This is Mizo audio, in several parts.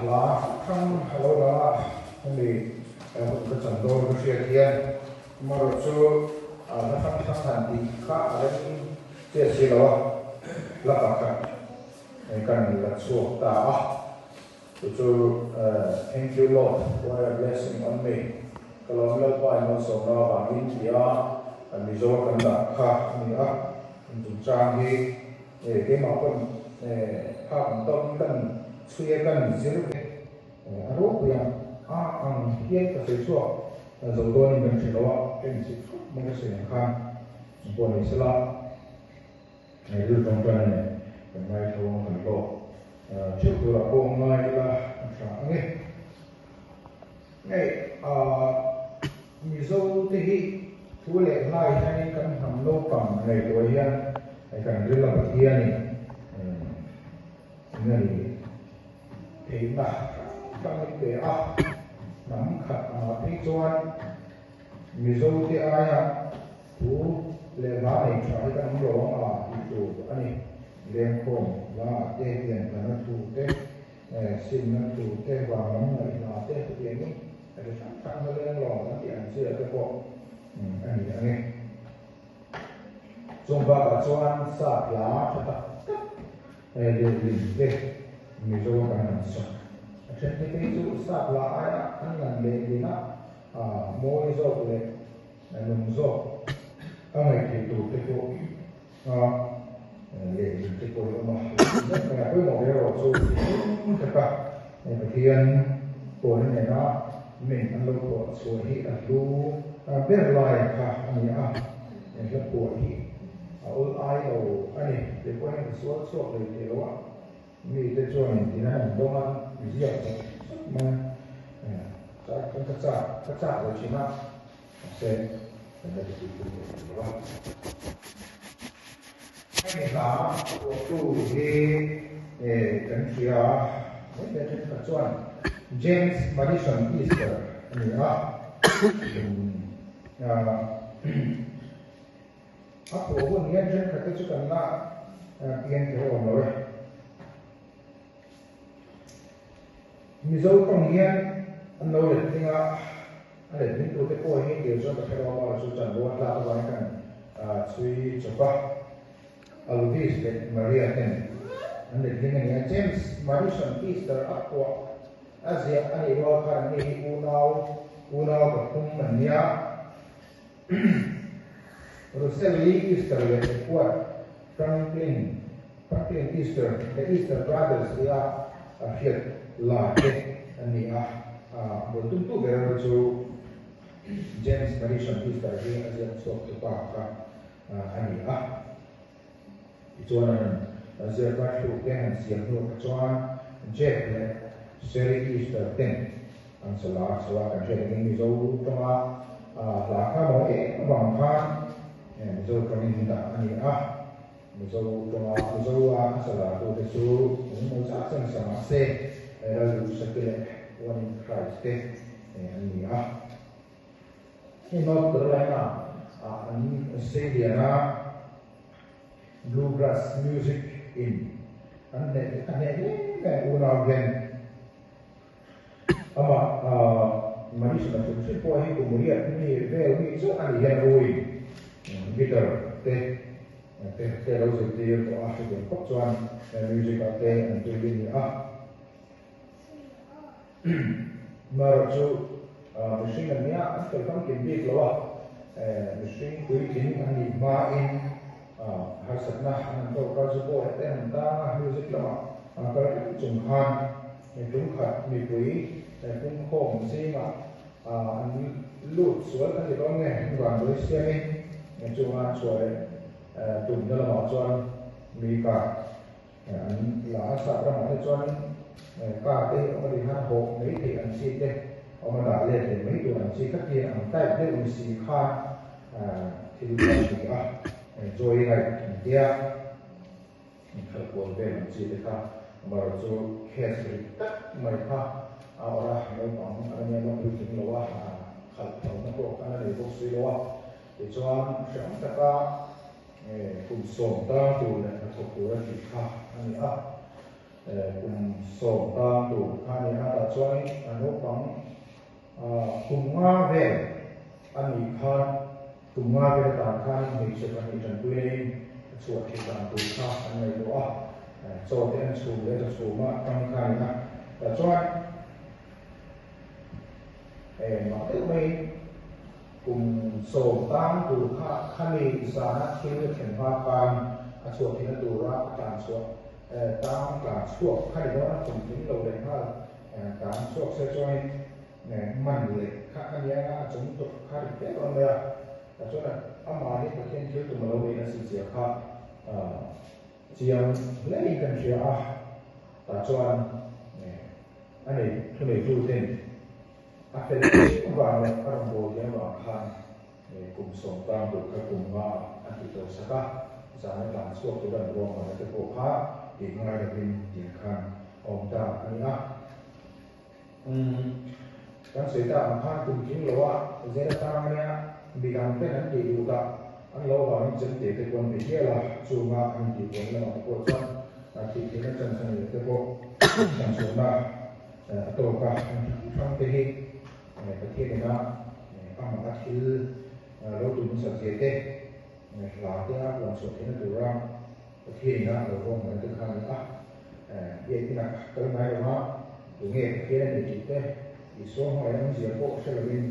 Hla hrang a lo lang a, hemi hun ka chan dawn ka hriat hian amaherawhchu hla hrang hrang han tih kha a rem chiah si lo a, hla pakhat kan la chhuak ta a, chu chu Thank you Lord for your blessing on me, ka lawm Lalpa i malsawmna avangin tia Mizo kan dah kha a ni a, chungchang hi Keimah pawn phak ang tawkin kan chhui a, kan zir ve a ropui ang a ang hian ka sawi chhuak zo dawnin kan hre lo a, ka insik khawp mai ka sawi ang khan pawh ni sela rilru tawngtaina nen kan ngaithla ang kan hlawk theuh turah pawh ngai ila a tha ang e. Hei Mizo te hi thu leh hlai hianin kan hnam naupang ngaihtuah hian kan ril a Pathianin eng a ni theihna hrang hrang min pe a, hnam khat angah phei chuan Mizo te aia thu leh hla nei tha hi kan awm lo ang a tih tur a ni. Lengkhawm hla te, pianthana thu te, Simna thu te, vang lam ngaihhla te chutiangin ri hrang hrang hla leng lawng kan tih ang chi ah te pawh a ni ang e. Chung bakah chuan sap hla tha tak tak lehling te Mizo kan han sak. A then te phei chu sap hla aia an lan lehlin a mawi zawk leh nung zawk a ngaihtheih tur te pawh A lehling te pawh hi awm a, lehling mai a pawimawh ber erawh chu thinlung taka Pathian pawhna nena min an lo phuah chhuah hi a hlu ber lai kha a ni a, hla phuah hi a awl ai lo a ni. Kei pawh hian ka sual chhuak lei thei lo a, mite chuan tina an dawng a, ziak sawk sawk mai a, ka chak ka chak ve thin a. Mahse, kan la ti pui leh thei lo a. Hemi hla phuahtu hi kan hria a, mai mai thenkhat chuan James Madison Easter a ni a. A phuah hun hian thenkhat te chu kan la pian kher awm lo e. Mizo tawng hian an lo let tling a, a let tling tute pawh hi tir chuan ka hre lo a, chu chanvo a tlak avangin kan chhui chawp a. Alvis leh Maria ten an let tling a ni a, James Madison Easter a phuah a ziah a nih rual khan anni hi unau unau pathum an nia. Russell Lee Easter leh Edward Franklin Franklin Easter, The Easter Brothers tia a hriat lar te an ni a, bul tumtu ber erawh chu James Madison Easter hi a ziak chhuak tu pa kha a ni a. Tichuan an ziak a thluk te han siam hnu kha chuan Jeff leh Sherry Easter ten an sa lar chho a, kan hriat angin Mizo tawnga hla kha mawi em avang khan Mizo tawngin dah a ni a. Mizo tawnga Mizo a a sa lar tute chu engemaw zah chen sa mahse Lalduhsaki leh One in Christ te an ni a. Hei North Carolina ah an seilian a, Bluegrass music in an hneh a hneh hle mai an unau hian. Amah Madison a hrim hrim pawh hi kum riat mi vel mi chauh a nih hian a uin guitar te te te lo zirtir tawh a, hetiang khawp chuan music ah te an tui a ni a. Amaherawhchu mihring an nia an fel famkim bik lo a, mihring puitling an nih hmain harsatna an han tawk a, zu pawh hete han tang a, music lamah an kal reng chung khan tumkhat mipui pungkhawm zingah an lut sual kan ti dawn nge, an vanduai siamin chunga an chhuah leh tumna lamah chuan mi kar An la a sap ramah te chuan car te hi awm a nih khan hawh mai theih ang chi te awm a dah let leh mai tur ang chi kha tiang ang type deuh ni si khan thil kha a ni a, joy ride an tia inkhalh kual vel ang chi te kha amaherawh chu case rik tak mai kha a awrh a, naupang a la nia la puitling lo a, khalh phalna pawh khan a nei bawk si lo a, tichuan hrehawm taka Kum 10 tur leh hnathawk tur a tih kha a ni a. Kum sawm tang tur kha a ni a, tah chuanin a naupang kum nga vel a nih khan, kum nga vel atan khanin hmeichhe pahnih tanpui neiin a chhuah theih dan tur kha an ngaihtuah a, chaw te an chhum leh chaw chhuma tang kha a ni a, tah chuan mah deuh maiin kum sawm tang tur kha khami zana thil a thlen hma khan a chhuah theihna tura a tlan chhuah. Tang tlan chhuak kha ni dawn a, kum tling lo leh nghal tang chhuak se chuanin man leh kha a nia a chung tawp kha ri hle dawn mai a, tah chuan amah hi Pathian thil tum a lo neih nasa zia kha chiang hle in kan hria a, tah chuan a nei thuneitu ten a fel em vang leh a rawn bawl diam vang khan Kum sawm tan tur kha kum nga a ti tawh sak a, zan a tlan chhuak tur an ruang hmanna te pawh kha tih ngai lovin tiang khan a awm ta a ni a. Umm, kan sawi tak ang khan kum tling lo a zel atang a nia, midang ten an tih duh tak an lo vangin chemte te pawh an be hial a, chunga an intih buaina lamah te pawh chuan thih theihna chance a nei te pawh thlanchhuahna a tawk a, an hrang hrang te hi Pathian ina amah a thil lo tum hmasat zia te, hla te a puan chhuah theihna tura Pathian ina lo ruang hmanna te kha a ni a. Biak inah kal ngai lo a, tunge Pathian a ni tih te, Isua hmangaihna awmzia pawh hre lovin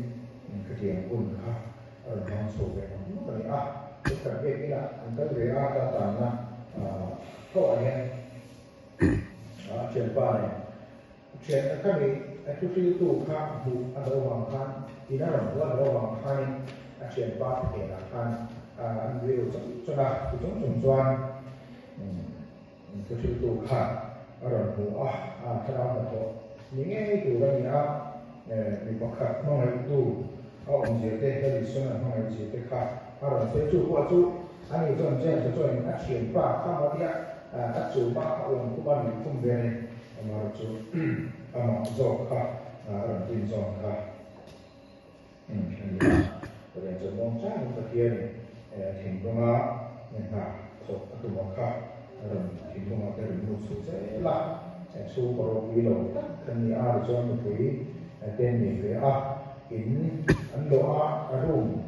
khatiang hun kha a rawn hmang chho ve ngam ngam a ni a. Thenkhat biak inah an kal ve a, ta tanna tho ah hian a thianpa nen Thian a kha ni, a thuhriltu kha hmuh a lo vang khan, in a rawn hmuh a lo vang khanin a thianpa hnenah khan an rilru chawng chawng a, chu chawng chawng chuan thuhriltu khan a rawn hmu a, a thlarau hnathawh ni ngei tur a ni a, mi pakhat hmangaihtu a awmzia te, Lal Isuan a hmangaihzia te kha a rawn sawi. Chu pawh chu ani chuan James-a chuanin a thianpa kha maw tia a chuma a awm khum a nuih khum ve a ni. Amah chu amah zawk kha a rawn tin zawn kha a ni a. Pathian chuan muang changin Pathianin thinlunga hna thawk a tum ang kha a rawn thinlungah te rawn lut chhuh zel a. Chhungkaw ropui lo tak an ni a, tichuan nupui te an nei ve a, in an lawh a, a room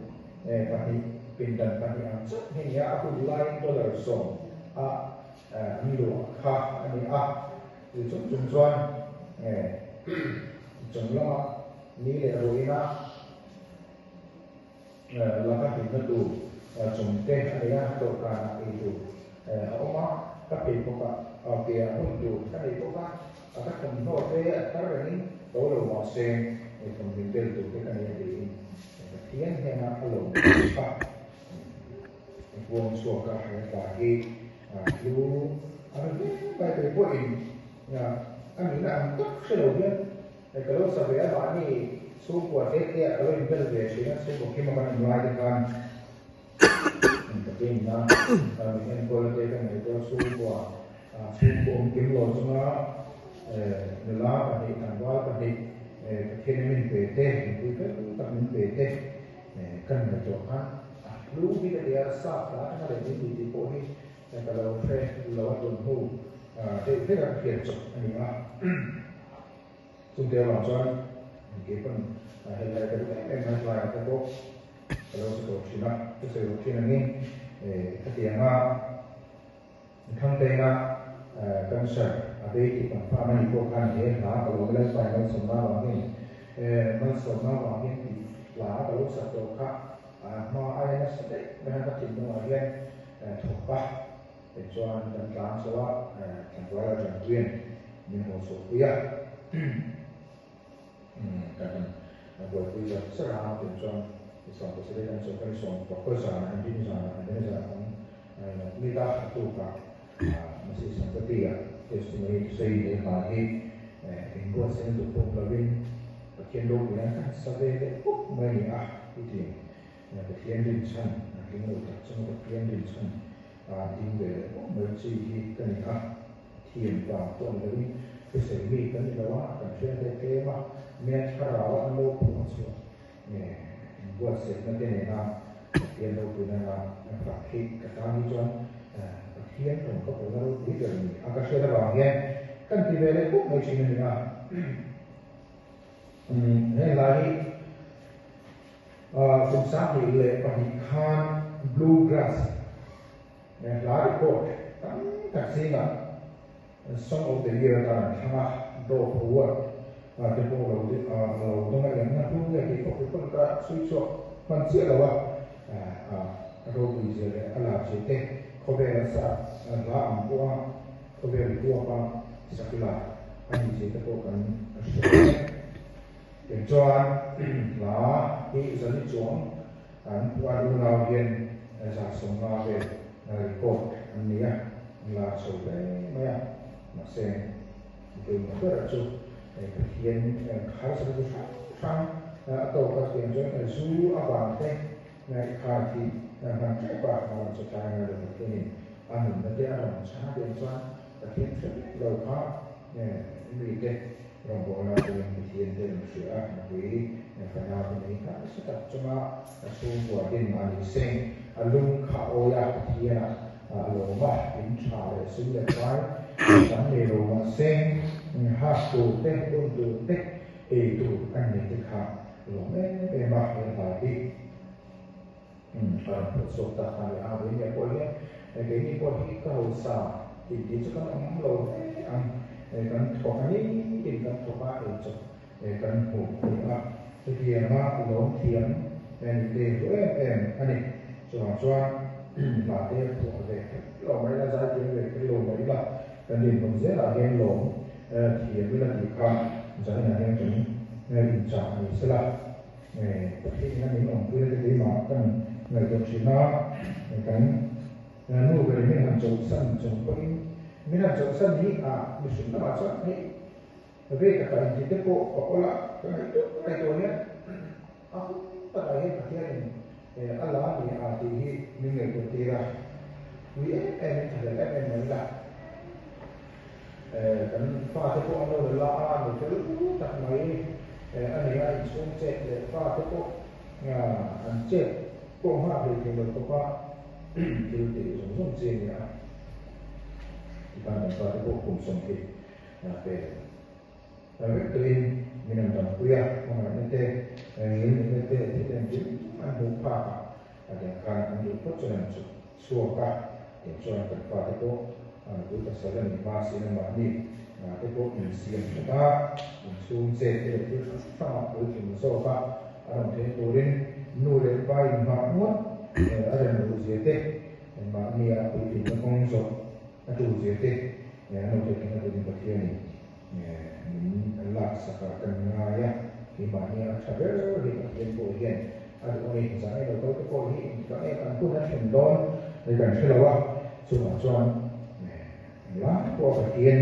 pahnih pindan pahnih ang chauh hi a ni a, a hun laiin dollar sawm a An luah kha a ni a, chu chung chung chuan chung lama ni leh ruihna laka hlimna tur chung te a nei a, dawhkanah ei tur a awm a, ka phei bawk a, ke ah hun tur ka nei bawk a, ka thawmhnaw te a thar rengin to lo mah se thawmhnaw bel tur te ka nei a tiin Pathian hnena a lawm kha. Huang chhuak a he hla hi hlu a ri hle mai kei pawhin a nihna ang tak hre lo hian ka lo sa ve a mahni chhungkua te te ah ka lo inbel ve thin a chhungkaw kim a kan awm lai te khan ka tinna min enkawl te ka ngaihtuah chhungkua chhungkaw awm kim lo chunga nula pahnih tlangval pahnih Pathian in min pe te nupui fel tak min pe te kan ngaihtuah khan A hlu hi ka ti a, sap hla atanga leh min ti tih pawh hi ka lo hre lo a tun hnu deuh hlek a ka hriat chawp a ni a. Chungte avang chuan kei pawn helai ka duh em em mai tlaiah te pawh ka lo sa tawh thin a, ka sawi loh thin angin khatianga Thangteina cancer a bei tih confirm a nih pawh khan he hla ka lo Lalpai malsawmna avangin malsawmna avangin tih hla ka lo sak tawh kha hma aia nasa daih mai a ka thinlungah hian thawk a tichuan kan tlan chho a Tlantuala Tanpuia'n min haw chhuahpui a kan han buaipui zar zar a tichuan 17 kan chawlh kan 11 zanah engtin zanah engtin zanah kan Admit a a tukah Masi Sampati-a testimony thusawi he hla hi inbuatsaih lutuk pawh awm lovin Pathian ropui nan kan sa ve leh pawp mai a ni a, chutiang Pathian rinchhan a tling lo tak chunga Pathian rinchhan a ding ve leh pawp mai chi hi ka ni a, thiam vang pawh ni lovin thusawi mi kan ni lo a, kan hriat te tlem a, mia thlarau an lo phuah chhuah Inbuatsaihna te nena Pathian ropui nana a fak hi ka tan hi chuan Pathian tawng ka pawlna ropui ber a ni a ka hriat avang hian Kan ti ve leh pawp mai thin a ni a. Heng lai hi kum 22 khan Blue Grass hla record tam tak zingah Song of the Year atan an thlang a, Dove Award te pawh lo lo dawng a, engna hlu nge tih pawh record ka chhui chhuak hman chiah lo a, a ropui zia leh a lar zia te khawvel a sa hla ang pawha khawvel huapa sak lar a nih zia te pawh kan hre thei e. Tichuan hla hi zali chuang an puan unau hian 150 vel record an nei a, an lar chho hle mai a, mahse pawimawh berah chu Pathian harsatna chu hrang hrang a tawk a, chutiang chuan zu avang te ngaihthlak hi hman tep a, a rawn che tlai ngai lo Pathianin a nunna te a rawn chhan a tiang chuan Pathian hre vek lo kha mite rawngbawlna turin Pathian te rawn hria a, nupui fanau te nei nghal nasa tak chunga a chhungkua din mahni seng a lung kha awi a, Pathianah a lawm a, in tha leh sum leh pai tam nei lo mahse hak tur te, bun tur te, ei tur an nei te kha lawm em em a, he hla hi. A rawn pawh chhuak ta kha a ni a, Vawinia pawh hian keini pawh hi ka hausa tih chu kan awm lo hle ang, kan thawk a ni tin kan thawk a, eichawp kan hmu a ni a, hetianga lawm thiam ni te hlu em em a ni. Chuvang chuan hla te phuah ve kher lo mai ila, zai thiam ve kher lo mai ila, kan dinhmun zelah hian lawm thiam ila tih kha zaninah hian kan inchah ni sela. Pathian in awmpui na te keimah kan ngaihtuah thin a, kan nu ber min han chawlhsan chung pawhin min han chawlhsan hi a mihring lamah chuan hei ve takah inti te pawh a awl a, ka ngaihtuah ka ngaihtuah hian a hun takah hian Pathian in a la ni a tih hi min ngaihtuah tir a, pui em em in thahlel em em mai la. Kan fate pawh an lo la la a, nu fel tak mai a ni a, inchhung chet leh fate pawh an chet pawh nghah hlei thei lo khawp a, thil tih zawng zawng chi a ni a, tikhan kan fate pawh kum 20 pe vek turin min an dampui a, hmangaihna te, ngilneihna te, thil engkim an hmuh phak a, a tiang khan an duh phawt chuan an chuk chhuak a, tiang chuan kan fate pawh nupui pasal a nih hma sin a mahni te pawh insiam that a, inchhung chet te leh thil hrang hrang ah puitling zawk a a rawn theih turin nu leh pa inhmah ngawt a rem duh zia te, mahni ah puitlinna kawng zawh a tul zia te an lo theih theihna turin Pathianin min laksak ah kan ngai a, keimahni a tha ber hi Pathian pawh hian a duh a ni. Zan ei lo kal te pawh hi engtikah nge kan hun a thlen dawn hi kan hre lo a, chuvang chuan englai pawh a Pathian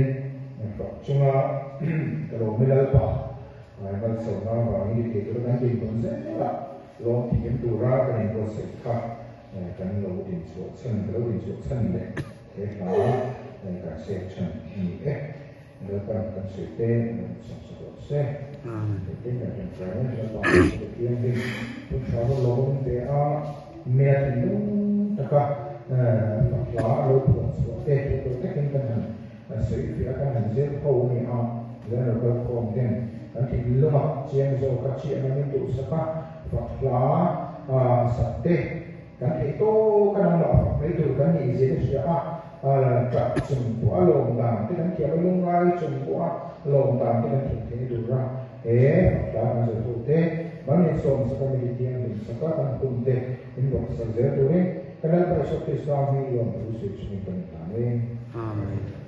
fak chunga ka lawm i Lalpa malsawmna avangin i thei tura kan dinhmun zelah lawm thiam tura kan inbuatsaih kha kan lo dinchhuah chhan ka lo dinchhuah chhan leh he hla kan sek chhan a ni e. Lalpan kan sawi te an sawm sak rawh se. Engtin kan ṭangkai a, Lalpa kan sawi thianghlim hun ṭha hun lo awm ve a, mea thinlung taka fak hla lo phuah chhuah te thu tawi takin kan han sawi fiah a, kan han zir ho a ni a, zan lo kal khawm ten kan thinlunga chiang zawka chiahna min duhsak a, fak hla sak te Kan theih tawk a nangmah fak mai tur kan nih zia te hria a, ṭap chung pawh a lawm dan te kan thiam a, lungngai chung pawh a lawm dan te kan thiam theih na tur a, he fakta kan zawh ho te, mal min sawm sak a, mi thianghlim sak a, kan hun te min ruahsak zel turin kan Lalpa Isua Krista hming lawm thu sawi chungin kan inhlan e. Amen.